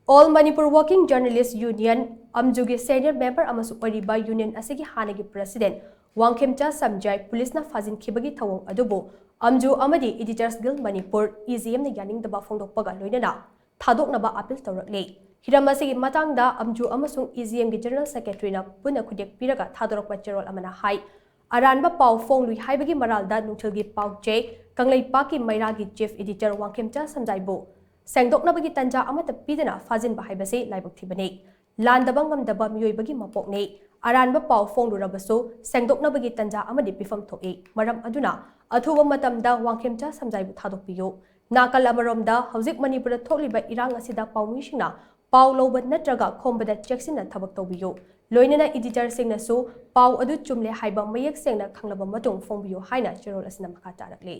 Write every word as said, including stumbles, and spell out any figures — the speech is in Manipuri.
All Manipur Working Journalist Union, ꯑꯝꯖꯨꯒꯤ senior member ꯑꯃꯁꯨ ꯑꯣꯏꯔꯤꯕ union ꯑꯁꯤꯒꯤ ꯍꯥꯟꯅꯒꯤ president ꯋꯥꯡꯈꯦꯝꯆꯥ ꯁꯝꯖꯥꯏ ꯄꯨꯂꯤꯁꯅ ꯐꯥꯖꯤꯟꯈꯤꯕꯒꯤ ꯊꯧꯑꯣꯡ ꯑꯗꯨꯕꯨ ꯑꯝꯖꯨ ꯑꯃꯗꯤ Editors Guild Manipur, E G M ꯅ ꯌꯥꯅꯤꯡꯗꯕ ꯐꯣꯡꯗꯣꯛꯄꯒ ꯂꯣꯏꯅꯅ ꯊꯥꯗꯣꯛꯅꯕ appeal ꯇꯧꯔꯛꯂꯤ꯫ ꯍꯤꯔꯝ ꯑꯁꯤꯒꯤ ꯃꯇꯥꯡꯗ ꯑꯝꯖꯨ ꯑꯃꯁꯨꯡ E G M ꯒꯤ General Secretary ꯅ ꯄꯨꯟꯅ ꯈꯨꯗꯦꯛ ꯄꯤꯔꯒ ꯊꯥꯗꯣꯔꯛꯄ ꯆꯦꯔꯣꯜ ꯑꯃꯅ ꯍꯥꯏ, ꯑꯔꯥꯟꯕ ꯄꯥꯎ ꯐꯣꯡꯂꯨꯏ ꯍꯥꯏꯕꯒꯤ ꯃꯔꯥꯜꯗ ꯅꯨꯡꯊꯤꯜꯒꯤ ꯄꯥꯎꯆꯦ ꯀꯪꯂꯩꯄꯥꯛꯀꯤ ꯃꯩꯔꯥꯒꯤ chief editor ꯋꯥꯡꯈꯦꯝꯆꯥ ꯁꯝꯖꯥꯏꯕꯨ ꯁꯦꯡꯗꯣꯛꯅꯕꯒꯤ ꯇꯟꯖꯥ ꯑꯃꯠꯇ ꯄꯤꯗꯅ ꯐꯥꯖꯤꯟꯕ ꯍꯥꯏꯕꯁꯤ ꯂꯥꯏꯕꯛ ꯊꯤꯕꯅꯤ꯫ ꯂꯥꯟꯗꯕ ꯉꯝꯗꯕ ꯃꯤꯑꯣꯏꯕꯒꯤ ꯃꯄꯣꯛꯅꯤ꯫ ꯑꯔꯥꯟꯕ ꯄꯥꯎ ꯐꯣꯡꯂꯨꯔꯕꯁꯨ ꯁꯦꯡꯗꯣꯛꯅꯕꯒꯤ ꯇꯟꯖꯥ ꯑꯃꯗꯤ ꯄꯤꯐꯝ ꯊꯣꯛꯏ꯫ ꯃꯔꯝ ꯑꯗꯨꯅ ꯑꯊꯨꯕ ꯃꯇꯝꯗ ꯋꯥꯡꯈꯦꯝꯆꯥ ꯁꯝꯖꯥꯏꯕꯨ ꯊꯥꯗꯣꯛꯄꯤꯌꯨ꯫ ꯅꯥꯀꯜ ꯑꯃꯔꯣꯝꯗ ꯍꯧꯖꯤꯛ ꯃꯅꯤꯄꯨꯔꯗ ꯊꯣꯛꯂꯤꯕ ꯏꯔꯥꯡ ꯑꯁꯤꯗ ꯄꯥꯎꯃꯤꯁꯤꯡꯅ ꯄꯥꯎ ꯂꯧꯕ ꯅꯠꯇ꯭ꯔꯒ ꯈꯣꯝꯕꯗ ꯆꯦꯛꯁꯤꯟꯅ ꯊꯕꯛ ꯇꯧꯕꯤꯌꯨ꯫ ꯂꯣꯏꯅꯅ editor ꯁꯤꯡꯅꯁꯨ ꯄꯥꯎ ꯑꯗꯨ ꯆꯨꯝꯂꯦ ꯍꯥꯏꯕ ꯃꯌꯦꯛ ꯁꯦꯡꯅ ꯈꯪꯂꯕ ꯃꯇꯨꯡ ꯐꯣꯡꯕꯤꯌꯨ ꯍꯥꯏꯅ ꯆꯦꯔꯣꯜ ꯑꯁꯤꯅ ꯃꯈꯥ ꯇꯥꯔꯛꯂꯤ꯫